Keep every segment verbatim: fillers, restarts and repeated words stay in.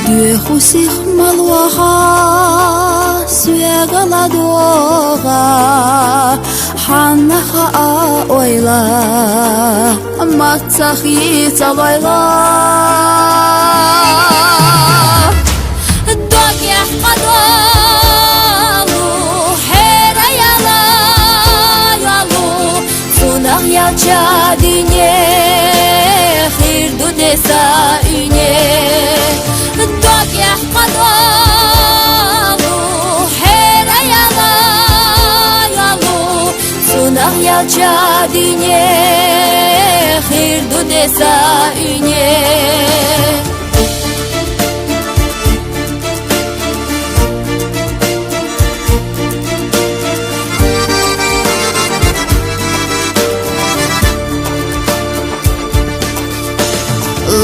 Духусих малваха, сюягала дога, ханнаха а ойла, мацах ицалойла. Докех къадалу, хера яла ялу, цунах ялча дуьне, хир ду деса уьне. Докех къадалу, хера яла ялу, цунах ялча дуьне, хир ду деса уьне.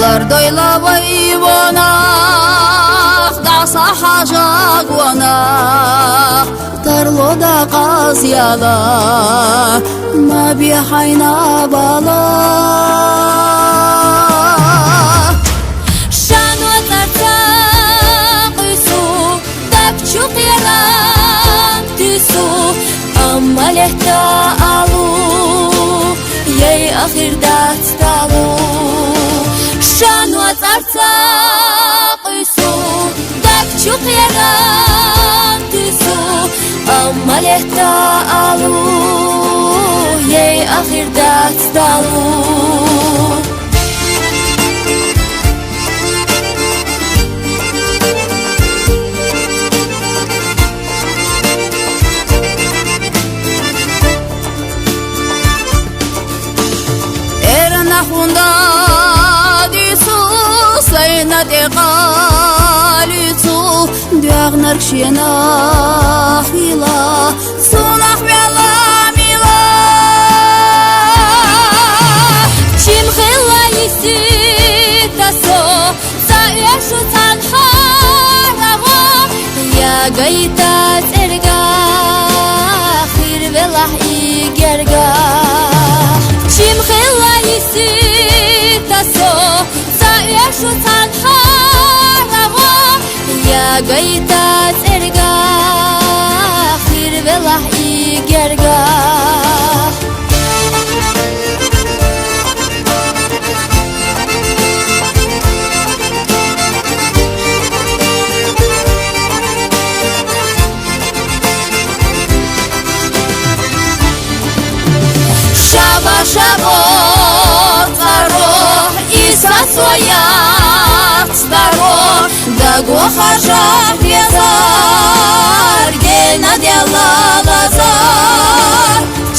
Лардойла вай вонах, даса хьажа гонах, тарлода къаз яла, ма бихьайна бала. Шанва царца къуьсу, даг чу кьеран туьсу, амма летта алу, яй ахир дац талу. Шанва царца къуьсу, даг чу кьеран туьсу, амма летта алу, яй ахир дац талу. Эрна хунда дуьсу, сайна тӀекъалуьцу, дуьгӀнар шена хила, цунах вела мила. Чим хила йисита со, за уьш цан хьараву, я гайта цӀерга, хир велахь и герга. Чим хила йисита со, за уьш цан хьараву, я гайта цӀерга, хир велахь и герга. Шаба, шаба, цӀаро, иса соя цӀаро, дагу хажа везар, гена делалазар.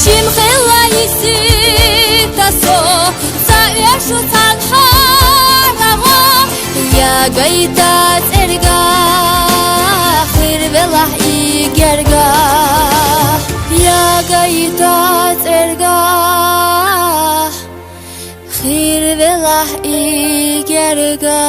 Чим хила йисита со, за уьш цан хьараву, я гайта цӀерга, хир велахь и герга. Я гайта цӀерга, хир велахь и герга.